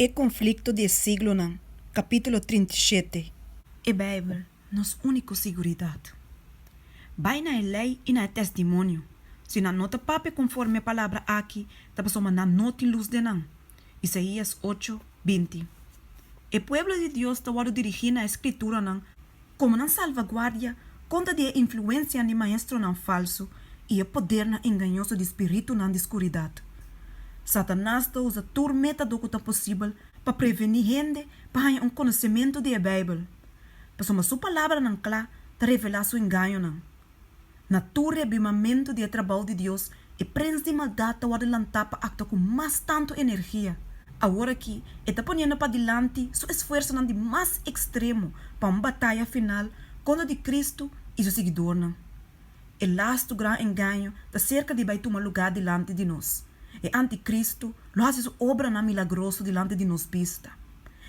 E Konflikto di e Siglonan, kapítulo 37. E Beibel, nos úniko siguridat. Bai na e lei i na e testimonio. Si nan no ta papia konforme e palabra aki, ta pasobra nan no tin lus den nan. Isaías ocho, 20. E pueblo di Dios ta wòrdu dirigí na e Skrituranan komo nan salvaguardia kontra di e influensianan di maestronan falsu i e podernan engañoso di spiritunan di skuridat. Satanas ta usa tur método ku ta posibel pa prevení hende pa haña un konosementu di e Beibel, pasobra su palabranan kla ta revelá su engañonan. Na tur rebimamentu di e trabou di Dios, e prens di maldat ta wòrdu lantá pa aktua ku mas tantu energia. Awor aki e ta poniendo padilanti su esfuersonan di mas ekstremo pa un bataya final kontra di Kristu i su siguidornan. E lastu gran engaño ta serka di bai tuma lugá dilanti di nos. E antikristu lo hasi su obranan milagroso dilanti di nos bista.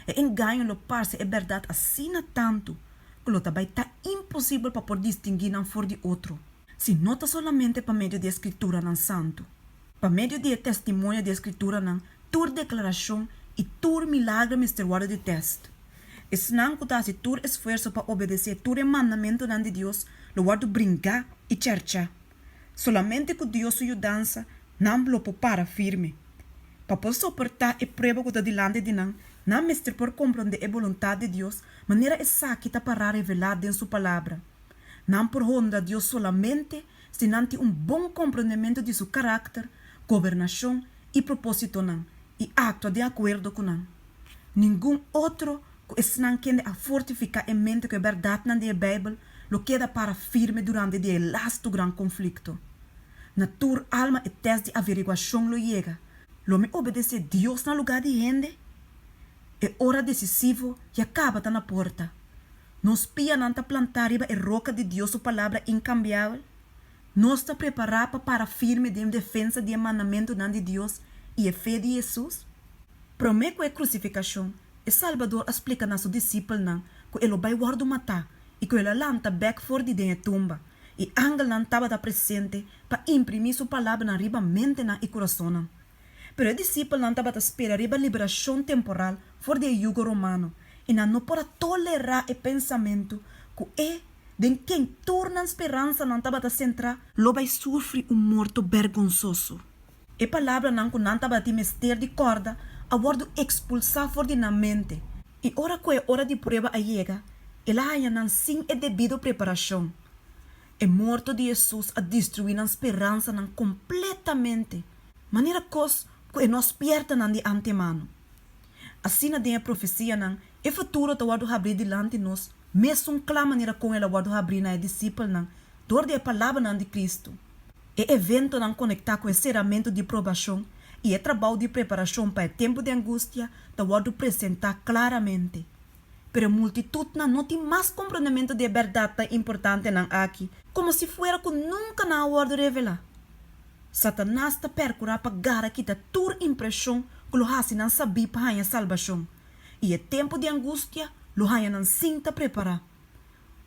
E engaño lo parse e bèrdat asina tantu ku lo ta bai ta imposibel pa por distinguí nan for di otro, si no ta solamente pa medio di e Skrituranan Santu. Pa medio di e testimonio di e Skrituranan, tur deklarashon i tur milagro mester wòrdu di tèst. Esnan ku ta hasi tur esfuerso pa obedesé tur e mandamentunan di Dios lo wòrdu bringá i chèrchá. Solamente ku Dios su yudansa nan lo por para firme. Pa por soportá e prueba ku ta dilanti di nan, nan mester por komprondé e boluntat di Dios manera esaki ta pará revelá den su Palabra. Nan por honra Dios solamente si nan tin un bon komprondementu di su karakter, gobernashon i propósitonan i aktua di akuerdo ku nan. Ningun otro ku esnan kende a fortifiká e mente ku e bèrdatnan di e Beibel lo keda para firme durante di e lastu gran konflikto. Na tur alma e tèst di averiguashon lo yega, Lo mi obedesé Dios na lugá di hende? E ora desisivo ya kaba ta na porta. Nos pianan ta plantá riba e roka di Dios su Palabra inkambiabel? Nos ta prepará pa para firme den defensa di e mandamentunan di Dios i e fe di Hesus? Promé ku e krusifikashon, e Salbador a splika na su disipelnan ku e lo bai wòrdu matá i ku el a lanta bèk for di den e tumba, i angelnan tabata presente pa imprimí su palabranan riba mentenan i kurasonnan. Pero e disipelnan tabata spera riba liberashon temporal for di e yugo romano, i nan no por a tolerá e pensamentu ku e, den ken tur nan speransanan tabata sentrá, lo bai sufri un morto bergonsoso. E palabranan ku nan tabatin mester di kòrda a wòrdu ekspulsá for di nan mente, i ora ku e ora di prueba a yega, el a haña nan sin e debido preparashon. E morto di Hesus a destruí nan speransanan kompletamente, manera kos ku e no a spièrta nan di antemano. Asina den e profesianan, e futuro ta wòrdu habrí dilanti nos mesun kla manera kon el a wòrdu habrí na e disipelnan dor di e palabranan di Kristu. E eventonan konektá ku e seramentu di probashon i e trabou di preparashon pa e tempu di angustia ta wòrdu presentá klaramente. Pero e multitutnan no tin mas komprondementu di e bèrdatnan importantenan aki, komo si fuera ku nunka nan a wòrdu revelá. Satanas ta pèrkurá pa gara kita tur impreshon ku lo hasi nan sabí pa haña salbashon, i e tempu di angustia lo haña nan sin ta prepará.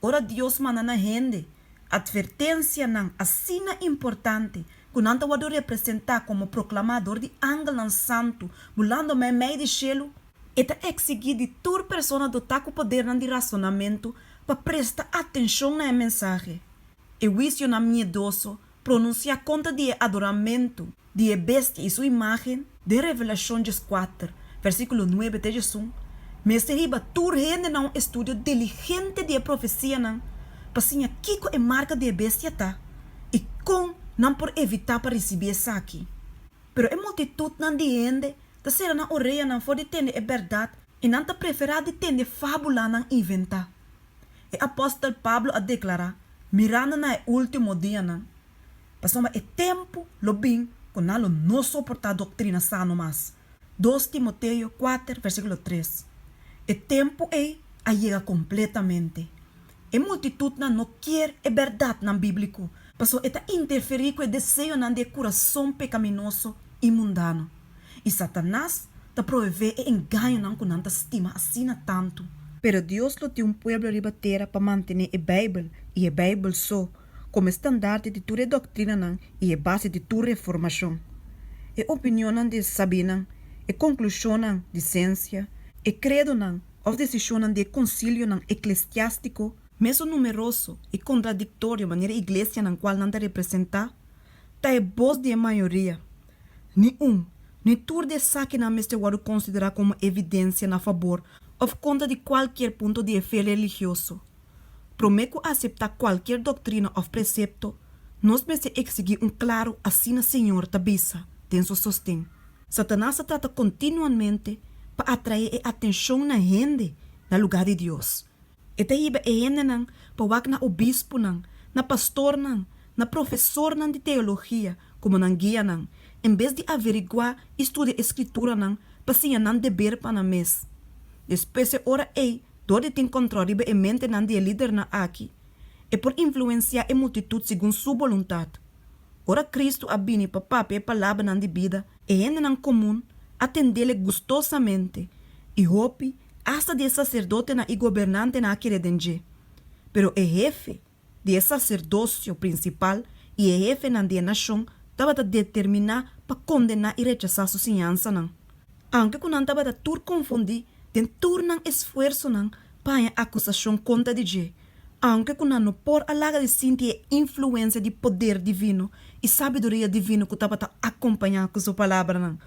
Ora Dios manda na hende atvertensianan asina importante ku nan ta wòrdu representá komo proklamá dor di angelnan santu bulando meimei di shelu, E ta eksigí di tur persona dotá ku podernan di rasonamentu pa presta atenshon na e mensahe. E huisionan miedoso pronunsiá kontra di e adoramentu di e bestia i su imágen den Revelashon 14, versíkulo 9 te 11, mester hiba tur hende na un estudio diligente di e profesianan pa siña kiko e marka di e bestia ta i kon nan por evitá pa risibí esaki. Pero e multitutnan di hende ta sera nan oreanan for di tende e bèrdat i nan ta preferá di tende fábulanan inventá. E apòstel Pablo a deklará, mirando na e último dianan, Pasobra e tempu lo bin ku nan lo no soportá doktrina sano mas. 2 Timoteo 4, versíkulo 3. E tempu ei a yega kompletamente. E multitutnan no kier e bèrdatnan bíbliko, pasobra e ta interferí ku e deseonan di e kurason pekaminoso i mundano. I Satanas ta provevé e engañonan ku nan ta stima asina tantu. Pero Dios lo tin un pueblo riba tera pa mantené e Beibel, i e Beibel so, komo e standarte di tur e doktrinanan i e base di tur reformashon. E opinionnan di e sabínan, E konklushonnan di siensia, e kredonan òf desishonnan di e konsilionan eklesiástiko, mesun numeroso i kontradiktorio manera e iglesianan kual nan ta representá, ta e bos di e mayoria. Ni un, ni tur di esakinan mester wòrdu konsiderá komo evidensia na fabor òf kontra di kualkier punto di e fe religioso. Promé ku aseptá kualkier doktrina òf presepto, nos mester eksigí un klaro asina Señor ta bisa den su sosten. Satanas ta trata kontinuamente pa atraé e atenshon na hende na lugá di Dios. E ta hiba e hendenan pa wak na obispunan, na pastornan, na profesornan di teologia komo nan guianan, en bes di averiguá i studia e Skrituranan pa siña nan deber pa nan mes. Despues e ora ei, dor di tin kòntròl riba e mentenan di e lidernan aki, e por influensiá e multitut segun su boluntat. Ora Kristu a bini pa papia e palabranan di bida, e hendenan komun a tend'El gustosamente, i hopi, asta di e saserdotenan i gobernantenan a kere den dje. Pero e hefe di e saserdosio prinsipal i e hefenan di e nashon tabata determiná pa kondená i rechasá su siñansanan. Aunke ku nan tabata tur konfundí den tur nan esfuersonan pa haña akusashon kontra di dje, aunke ku nan no por a laga di sinti e influensia di poder divino i sabiduria divino ku tabata akompañá ku su palabranan,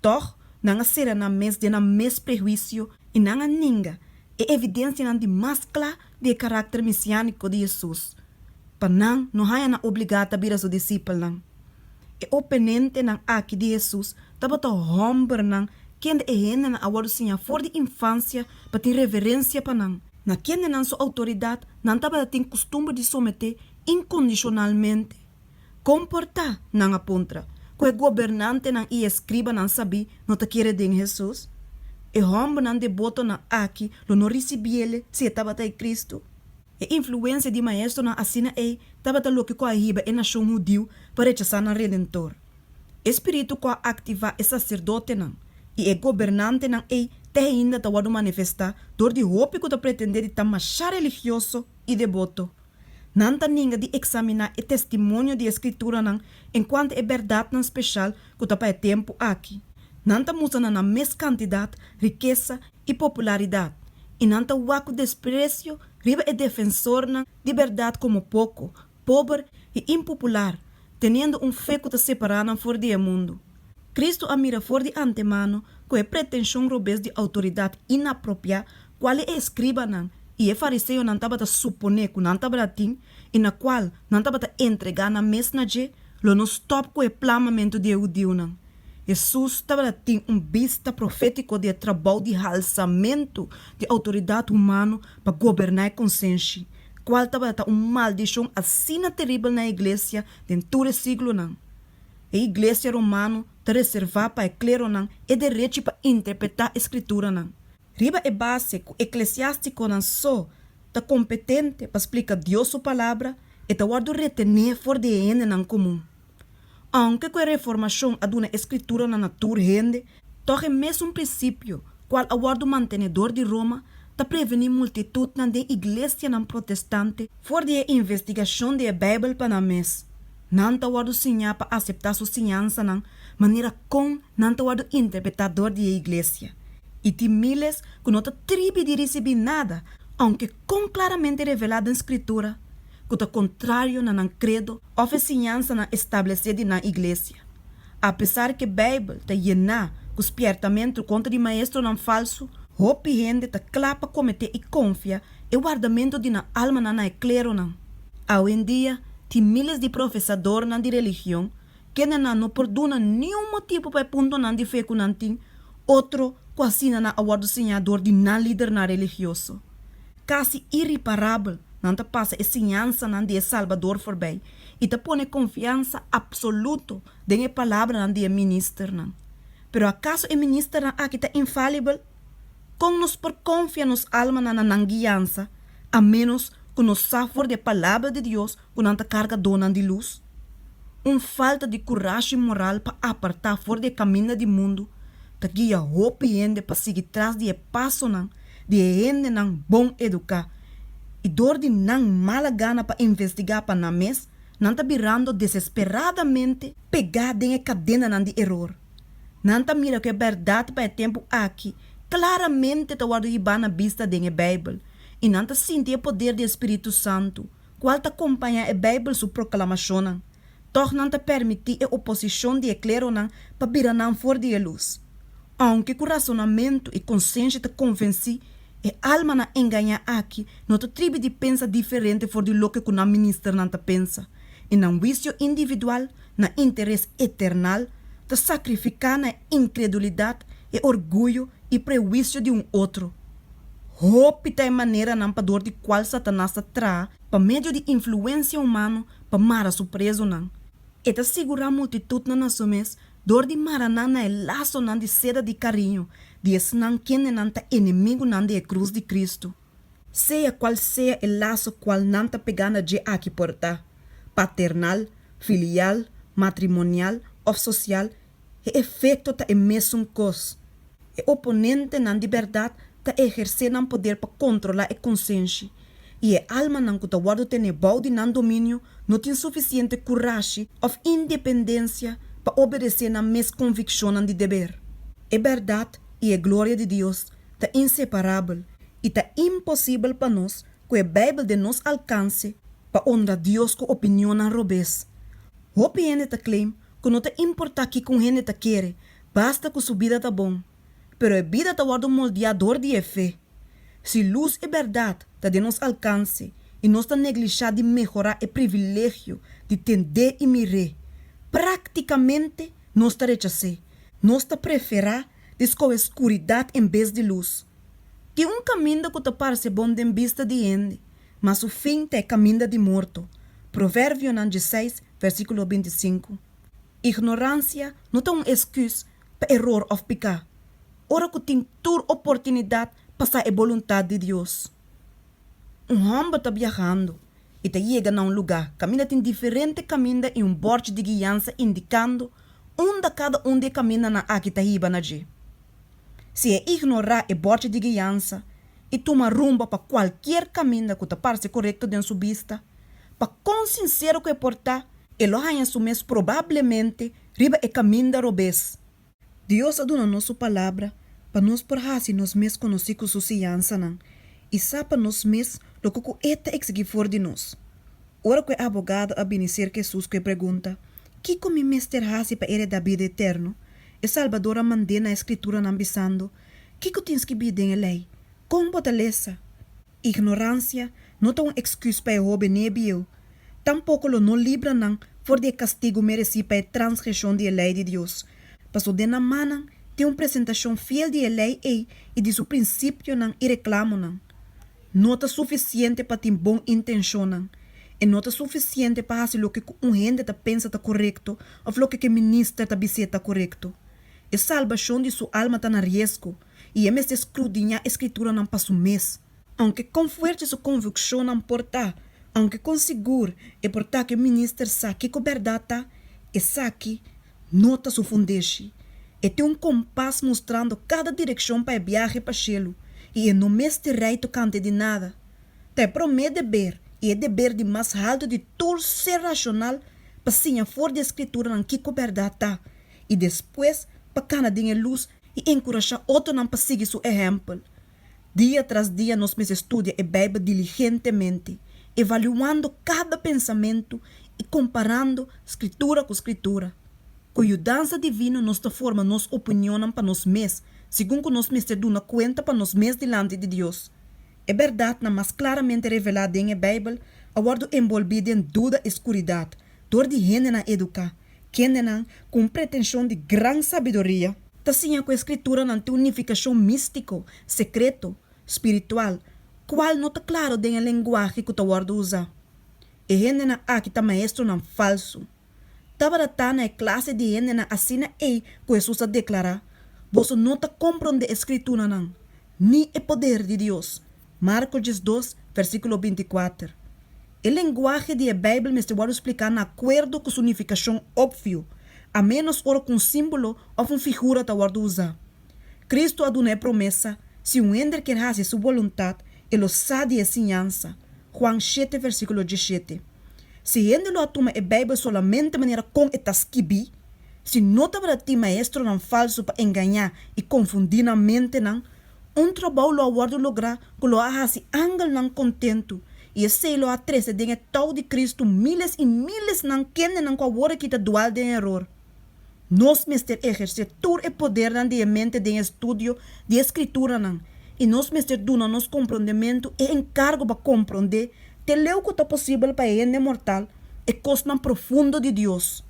tòg nan a sera nan mes den nan mes prehuisio i nan a ninga e evidensianan di mas kla di e karakter mesiániko di Hesus, pa nan no haña nan obligá ta bira su disipelnan. E oponentenan aki di Hesus tabata hòmbernan kende e hendenan a wòrdu siñá for di infansia pa tin reverensia pa nan, na kendenan su outoridat nan tabata tin kustumber di someté inkondishonalmente. Kon por ta, nan a puntra, ku e gobernantenan i e eskribanan sabí no ta kere den Hesus? E hòmbernan debotonan aki lo no risibié si e tabata e Kristu? E influensia di maestronan asina ei tabata loke ku a hiba e nashon hudiu pa rechasá nan Redentor. E spiritu ku a aktivá e saserdotenan i e gobernantenan ei te ainda ta wòrdu manifestá dor di hopi ku ta pretendé di ta mashá religioso i deboto. Nan ta ninga di eksaminá e testimonio di e Skrituranan enkuanto e bèrdatnan speshal ku ta pa e tempu aki. Nan ta mustra na nan mes kantidat, rikesa i popularidat, i nan ta wak ku despresio riba e defensornan di bèrdat komo poko, pober i impopular, teniendo un fe ku ta separá nan for di e mundu. Kristu a mira for di antemano ku e pretenshon robes di outoridat inapropiá kual e eskribanan i e fariseonan tabata suponé ku nan tabata tin i na kual nan tabata entregá nan mes na dje, lo no stòp ku e plamamentu di e hudiunan. Hesus tabata tin un bista profétiko di e trabou di halsamentu di outoridat humano pa goberná e konsenshi, kual tabata un maldishon asina teribel na e iglesia den tur e siglonan. E Iglesia Romano ta reservá pa e kleronan e derechi pa interpretá e Skrituranan. Riba e base ku eklesiástikonan so ta kompetente pa splika Dios su Palabra, e ta wòrdu retené for di e hendenan komun. Ounke ku e Reformashon a duna e Skrituranan na tur hende, tòg e mesun prinsipio kual a wòrdu mantené dor di Roma ta prevení multitutnan den iglesianan protestante for di e investigashon di e Beibel pa nan mes. Nan ta wòrdu siñá pa aseptá su siñansanan manera kon nan ta wòrdu interpretá dor di e iglesia. I tin míles ku no ta tribi di risibí nada, ounke kon klaramente revelá den Skritura, ku ta kontrario na nan kredo òf e siñansanan establesé di nan iglesia. Apesar ku e Beibel ta yená ku spièrtamentu kontra di maestronan falsu, hopi hende ta kla pa kometé i konfia e wardamentu di nan almanan na e kleronan. Awendia tin míles di profesadornan di religion kendenan no por duna niun motibu pa e puntonan di fe ku nan tin, otro ku asina nan a wòrdu siñá dor di nan lidernan religioso. Kasi iriparabel nan ta pasa e siñansanan di e Salbador forbei i ta pone konfiansa apsoluto den e palabranan di e ministernan. Pero akaso e ministernan aki ta infalibel? Kon nos por konfia nos almanan na nan guiansa, a ménos ku nos sa for di e Palabra di Dios ku nan ta kargadónan di lus? Un falta di kurashi moral pa apartá for di e kaminda di mundu ta guia hopi hende pa sigui tras di e pasonan di e hendenan bon eduká, i dor di nan mala gana pa investigá pa nan mes, nan ta birando desesperadamente pegá den e kadenanan di eror. Nan ta mira ku e bèrdat pa e tempu aki klaramente ta wòrdu hibá na bista den e Beibel, i nan ta sinti e poder di e Spiritu Santu, kual ta kompañá e Beibel su proklamashonnan. Tòg nan ta permití e oposishon di e kleronan pa bira nan for di e lus. Ounke ku rasonamentu i konsenshi ta konvensí, e almanan engañá aki no ta tribi di pensa diferente for di loke ku nan ministernan ta pensa, i nan huisio individual, nan interes eternal, ta sakrifiká na e inkredulidat, e orguyo i prehuisio di un otro. Hopi ta e maneranan pa dor di kual Satanas ta traha pa medio di influensia humano pa mara su prezunan. E ta sigurá multitutnan na su mes dor di mara nan na e lasonan di seda di kariño di esnan kendenan ta enemigunan di e krus di Kristu. Sea kual sea e laso kual nan ta pegá na dje aki por ta, paternal, filial, matrimonial òf sosial, e efekto ta e mesun kos. E oponentenan di bèrdat ta ehersé nan poder pa kontrolá e konsenshi, i e almanan ku ta wòrdu tené bou di nan dominio no tin sufisiente kurashi òf independensia pa obedesé nan mes konvikshonnan di deber. E bèrdat i e gloria di Dios ta inseparabel, i ta imposibel pa nos, ku e Beibel den nos alkanse, pa onra Dios ku opinionnan robes. Hopi hende ta claim ku no ta importá kiko un hende ta kere, basta ku su bida ta bon. Pero e bida ta wòrdu moldiá dor di e fe. Si lus i bèrdat ta den nos alkanse i nos ta neglishá di mehorá e privilegio di tend'é i mir'é, práktikamente nos ta rechas'é. Nos ta preferá di skohe skuridat en bes di lus. Tin un kaminda ku ta parse bon den bista di hende, ma su fin ta e kaminda di morto. Proverbionan dieseis, versíkulo bintisinku. Ignoransia no ta un esküs pa eror òf piká, ora ku tin tur oportunidat pa sa e boluntat di Dios. Un hòmber ta biahando i ta yega na un lugá kaminda tin diferente kaminda i un bòrchi di guiansa indikando unda kada un di e kamindanan aki ta hiba na dje. Si e ignorá e bòrchi di guiansa i tuma rumbo pa kualkier kaminda ku ta parse korekto den su bista, pa kon sinsero ku e por ta, e lo haña su mes probablemente riba e kaminda robes. Dios a duna nos su Palabra pa nos por hasi nos mes konosí ku su siñansanan i sa pa nos mes loke ku e ta eksigí for di nos. Ora ku e abogado a bini serka Hesus ku e pregunta, Kiko mi mester hasi pa heredá bida eterno? E Salbador a mand'é na e Skrituranan bisando, Kiko tin skibí den e Lei? Kon bo ta lesa? Ignoransia no ta un eksküs pa e hóben ni e bieu. Tampoko lo no libra nan for di e kastigu meresí pa e transgreshon di e lei di Dios, pasobra den nan mannan tin un presentashon fiel di e lei ei i di su prinsipionan i reklamonan. No ta sufisiente pa tin bon intenshonnan. E no ta sufisiente pa hasi loke ku un hende ta pensa ta korekto òf loke ku e minister ta bis'é ta korekto. E salbashon di su alma ta na riesgo, i e mester skrudiñá e Skrituranan pa su mes. Ounke kon fuerte su konvikshonnan por ta, ounke kon sigur e por ta ku e minister sa kiko bèrdat ta, esaki no ta su fundeshi. E tin un kompas mustrando kada direkshon pa e biahe pa shelu, i e no mester rei tokante di nada. Ta e promé deber i e deber di mas haltu di tur ser rashonal pa siña for di e Skrituranan kiko bèrdat ta, i despues pa kana den e lus i enkurashá otronan pa sigui su ehèmpel. Dia tras dia nos mester studia e Beibel diligentemente, evaluando kada pensamentu i komparando Skritura ku Skritura. Ku yudansa divino nos ta forma nos opinionnan pa nos mes, segun ku nos mester duna kuenta pa nos mes dilanti di Dios. E bèrdatnan mas klaramente revelá den e Beibel a wòrdu enbolbí den duda i skuridat dor di hendenan eduká, kendenan, ku un pretenshon di gran sabiduria, ta siña ku e Skrituranan tin un nifikashon místiko, sekreto, spiritual, kual no ta klaro den e lenguahe ku ta wòrdu usá. E hendenan aki ta maestronan falsu. Tabata ta na e klase di hendenan asina ei ku Hesus a deklará, Boso no ta komprondé e Skrituranan, ni e poder di Dios. Marko 12, versíkulo 24. E lenguahe di e Beibel mester wòrdu spliká na akuerdo ku su nifikashon opvio, a ménos ora ku un símbolo òf un figura ta wòrdu usá. Kristu a duna e promesa, si un hender kier hasi su boluntat, e lo sa di e siñansa. Juan shete, versíkulo diesshete. Si hende lo a tuma e Beibel solamente manera kon e ta skibí, Si no tabata tin maestronan falsu pa engañá i konfundí nan mentenan, un trabou lo a wòrdu lográ ku lo a hasi angelnan kontentu, i esei lo a trese den e tou di Kristu míles i mílesnan kendenan ku awor aki ta dual den eror. Nos mester ehersé tur e podernan di e mente den estudio di e Skrituranan, i nos mester duna nos komprondementu e enkargo pa komprondé, te leu ku ta posibel pa e hende mortal, e kosnan profundo di Dios.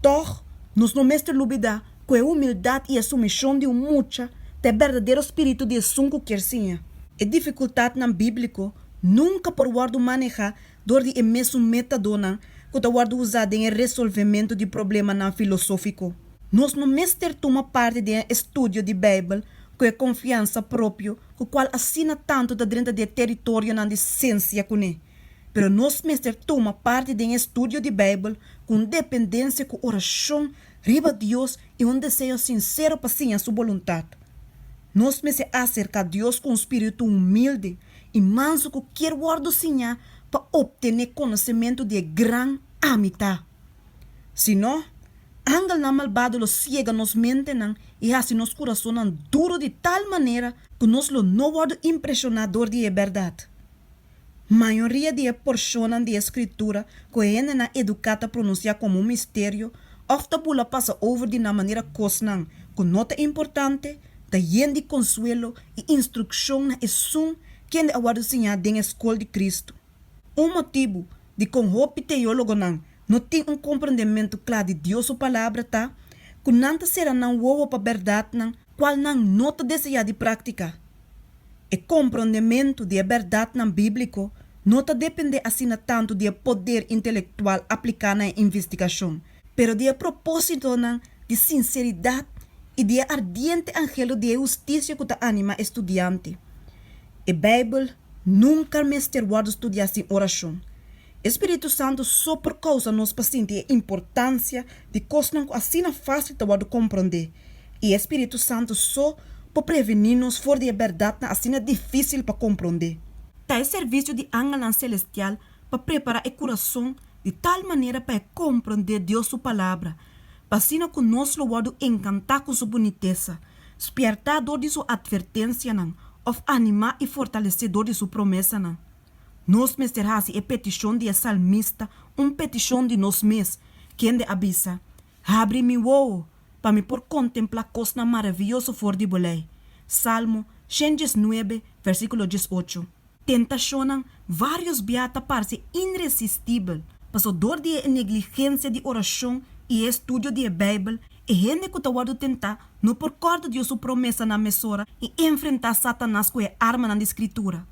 Tòg, nos no mester lubidá ku e humildat i e sumishon di un mucha ta e berdadero spiritu di esun ku kier siña. E difikultatnan bíbliko nunka por wòrdu manehá dor di e mesun métodonan ku ta wòrdu usá den e resolvementu di problemanan filosófiko. Nos no mester tuma parti den e estudio di Beibel ku e konfiansa propio ku kual asina tantu ta drenta di e teritorionan di sensia kuné. Pero nos mester tuma parti den e estudio di Beibel ku un dependensia ku orashon riba Dios i un deseo sinsero pa siña su boluntat. Nos mester aserká Dios ku un spiritu humilde i mansu ku kier wòrdu siñá pa optené konosementu di e gran Ami Ta. Si no, angelnan malbado lo siega nos mentenan i hasi nos kurasonnan duru di tal manera ku nos lo no wòrdu impreshoná dor di e bèrdat. Mayoria di e porshonnan di e Skritura ku e hendenan eduká ta pronunsiá komo un misterio òf ta bula pasa over di nan manera kosnan ku no ta importante, ta yen di konsuelo i instrukshon na esun kende a wòrdu siñá den e skol di Kristu. Un motibu dikon hopi teólogonan no tin un komprendementu kla di Dios su Palabra ta ku nan ta sera nan wowo pa bèrdatnan kual nan no ta deseá di praktiká. E komprondementu di e bèrdatnan bíbliko no ta dependé asina tantu di e poder intelektual apliká na e investigashon, pero di e propósitonan di sinseridat i di e ardiente anhelo di e hustisia ku ta animá e studiante. E Beibel nunka mester wòrdu studiá sin orashon. E spiritu santu so por kousa nos pa sinti e importansia di kosnan ku asina fásil ta wòrdu komprondé, i e spiritu santu so por prevení nos for di e bèrdatnan asina difísil pa komprondé. Ta e servisio di angelnan selestial pa prepará e kurason di tal manera pa e komprondé Dios su Palabra, pa asina ku nos lo wòrdu enkantá ku su bunitesa, spièrtá dor di su atvertensianan òf animá i fortalesé dor di su promesanan. Nos mester hasi e petishon di e salmista un petishon di nos mes, kende a bisa, Habri mi wowo, pa mi por kontemplá kosnan maravioso for di bo lei. Salmo 119, versíkulo 18. Tentashonnan vários bia ta parse inresistibel, paso dor di e negligensia di orashon i e estudio di e Beibel, e hende ku ta wòrdu tentá no por kòrda Dios su promesanan mesora i enfrentá Satanas ku e armanan di Skritura.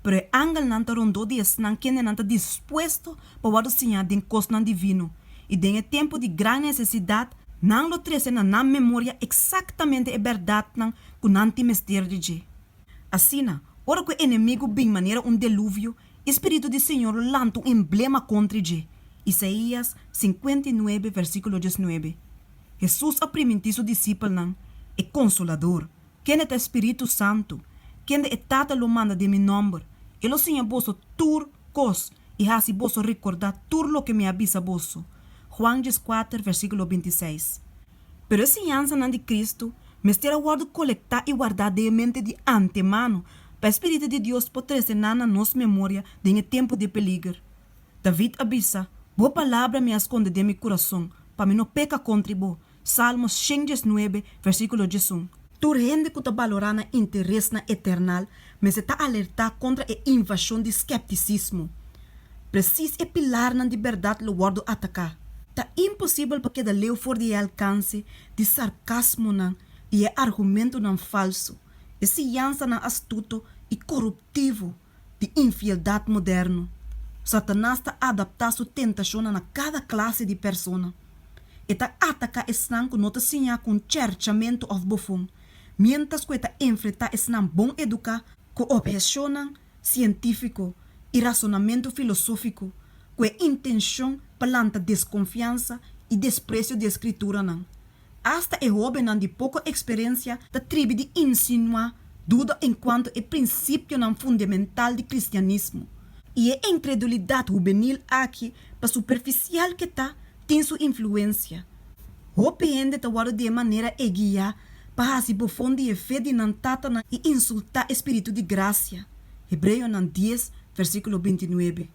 Pero e angelnan ta rondó di esnan kendenan ta dispuesto pa wòrdu siñá den kosnan divino, i den e tempu di gran nesesidat nan lo trese na nan memoria eksaktamente e bèrdatnan ku nan tin mester di dje. Asina, ora ku e enemigu bin manera un deluvio, e Spiritu di Señor lo lanta un emblema kontra dje. Isaías 59, versíkulo 19. Hesus a primintí su disipelnan, E Konsolador, kende ta e Spiritu Santu, kende e Tata lo manda den mi nòmber, e lo siña boso tur kos i hasi boso rekordá tur loke mi a bisa boso. Juan 14, versíkulo 26. Pero e siñansanan di Kristu mester a wòrdu kolektá i wardá den e mente di antemano pa e Spiritu di Dios por trese nan na nos memoria den e tempu di peliger. David a bisa, Bo palabra mi a skonde den mi kurason, pa mi no peka kontri bo. Salmo 119, versíkulo 11. Tur hende ku ta balorá nan interesnan eternal mester ta alertá kontra e invashon di skeptisismo. Presis e pilarnan di bèrdat lo wòrdu ataká. Ta imposibel pa keda leu for di e alkanse di sarkasmonan i e argumentonan falsu, e siñansanan astuto i koruptivo di infieldat moderno. Satanas ta adaptá su tentashonnan na kada klase di persona. E ta ataká esnan ku no ta siñá ku un chèrchamentu òf bofon, miéntras ku e ta enfrentá esnan bon eduká ku opheshonnan sientífiko i rasonamentu filosófiko ku e intenshon pa lanta deskonfiansa i despresio di e Skrituranan. Asta e hóbennan di poko eksperensia ta tribi di insinuá duda enkuanto e prinsipionan fundamental di kristianismo. I e inkredulidat hubenil aki, pa superfisial ke ta, tin su influensia. Hopi hende ta wòrdu di e manera ei guiá pa hasi bofon di e fe di nan tatanan i insultá e spiritu di grasia, Hebreonan dies, versíkulo bintinuebe.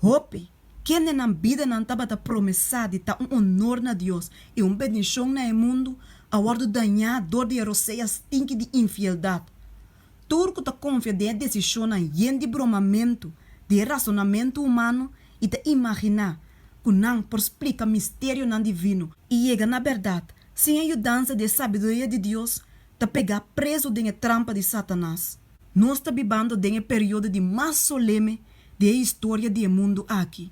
Hopi, kende nan bidanan tabata promesá di ta un onor na Dios i un bendishon na e mundu, a wòrdu dañá dor di e rosea stinki di infieldat. Tur ku ta konfia den e desishonnan yen di bromamentu di e rasonamentu humano i ta imaginá ku nan por splika misterionan divino i yega na bèrdat sin e yudansa di e sabiduria di Dios, ta pegá prezu den e trampa di Satanas. Nos ta bibando den e periodo di mas soleme di e historia di e mundu aki.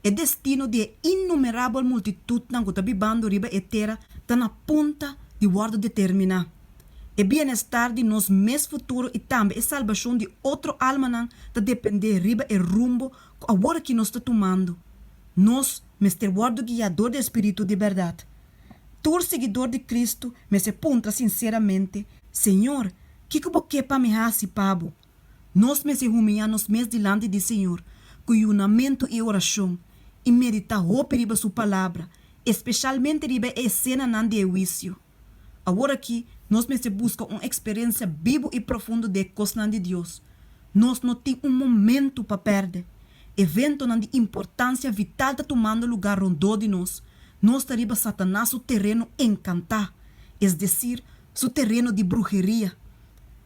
E destino di e innumerabel multitutnan ku ta bibando riba e tera ta na punta di wòrdu determiná. E bienestar di nos mes futuro i tambe e salbashon di otro almanan ta dependé riba e rumbo ku aworakí nos ta tumando. Nos mester wòrdu guiá dor di e spiritu di bèrdat. Tur siguidor di Kristu mester puntra sinseramente, Señor, kiko bo ke pa mi hasi pa bo? Nos mester humiyá nos mes dilanti di Señor ku yunamentu i orashon, i meditá hopi riba Su Palabra, espeshalmente riba e esenanan di e huisio. Awor aki nos mester buska un eksperensia bibu i profundo di e kosnan di Dios. Nos no tin un momentu pa pèrdè. Eventonan di importansia vital ta tumando lugá rondó di nos. Nos ta riba Satanas su tereno enkantá, es desir, su tereno di bruheria.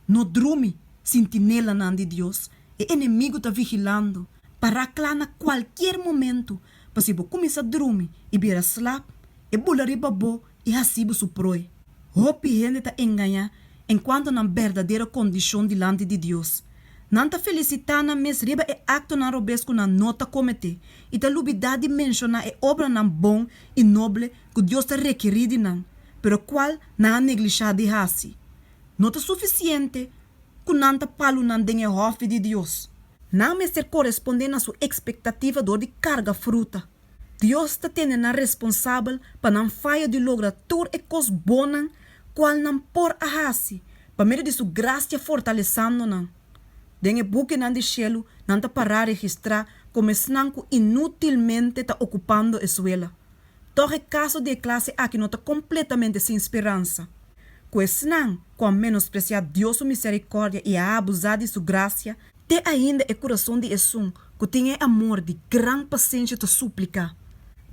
No drumi, sintinelanan di Dios, e enemigu ta vigilando, pará kla na kualkier momentu pa si bo kuminsá drumi i bira slap, e bula riba bo i hasi bo su prooi. Hopi hende ta engañá enkuanto nan berdadero kondishon dilanti di Dios. Nan ta felisitá nan mes riba e aktonan robes ku nan no ta kometé i ta lubidá di menshoná e obranan bon i noble ku Dios ta rekerí di nan, pero kual nan a neglishá di hasi. No ta sufisiente ku nan ta palunan den e hòfi di Dios. Nan mester korespondé na su ekspektativa dor di karga fruta. Dios ta tene nan responsabel pa nan fayo di logra tur e kos bonnan kual nan por a hasi pa medio di su grasia fortalesando nan. Den e bukinan di shelu nan ta pará registrá komo esnan ku inútilmente ta okupando e suela. Tòg e kaso di e klase aki no ta kompletamente sin speransa. Ku esnan ku a menospresiá Dios su miserikòrdia i a abusá di su grasia, Te ainda e kurason di esun ku tin e amor di gran pasenshi ta supliká.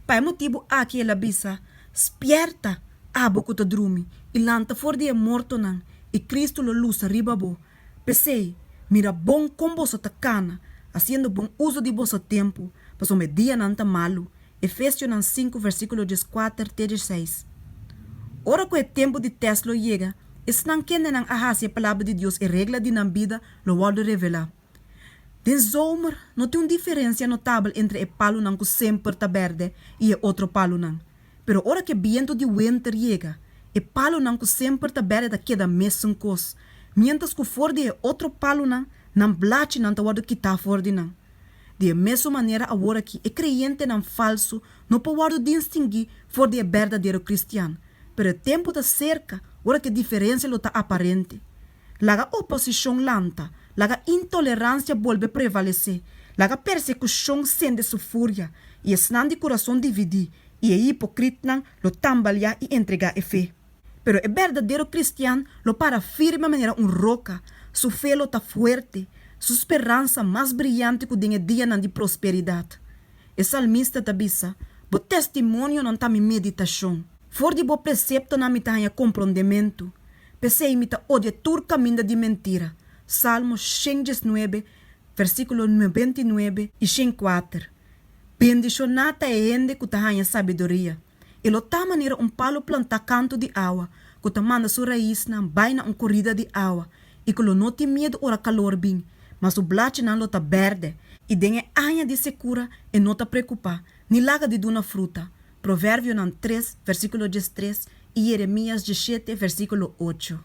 Pa e motibu aki el a bisa, Spièrta, abo ku ta drumi, i lanta for di e mortonan, i Kristu lo lusa riba bo. P'esei, mira bon kon boso ta kana, hasiendo bon uso di boso tempu, pasobra e dianan ta malu. Efesionan sinku versíkulo dieskuater te diesseis. Ora ku e tempu di tèst lo yega, esnan kendenan a hasi e Palabra di Dios e regla di nan bida lo wòrdu revelá. Den zomer no tin un diferensia notabel entre e palunan ku semper ta bèrdè i e otro palunan. Pero ora ku e bientu di wenter yega, e palunan ku semper ta bèrdè ta keda mesun kos, miéntras ku for di e otro palunan nan blachinan ta wòrdu kitá for di nan. Di e mesun manera aworakí e kreyentenan falsu no por wòrdu distinguí for di e berdadero kristian, pero e tempu ta serka ora ku e diferensia lo ta aparente. Laga oposishon lanta, laga intoleransia bolbe prevalesé, laga persekushon sende su furia, i esnan di kurason dividí i e hipokritnan lo tambaliá i entregá e fe. Pero e berdadero kristian lo para firme manera un roka, su fe lo ta fuerte, su speransa mas briante ku den e dianan di prosperidat. E salmista ta bisa, Bo testimonionan ta mi meditashon. For di bo preseptonan mi ta haña komprondementu. P'esei mi ta odia tur kaminda di mentira. Salmo 119, versíkulo 99 i 104. Bendishoná ta e hende ku ta haña sabiduria. E lo ta manera un palu plantá kantu di awa, ku ta manda su raisnan bai na un korida di awa i ku lo no tin miedu ora kalor bin, ma su blachinan lo ta bèrdè, i den e aña di sekura e no ta preokupá, ni laga di duna fruta. Proverbionan tres, versíkulo diestres i Yeremías diesshete, versíkulo ocho.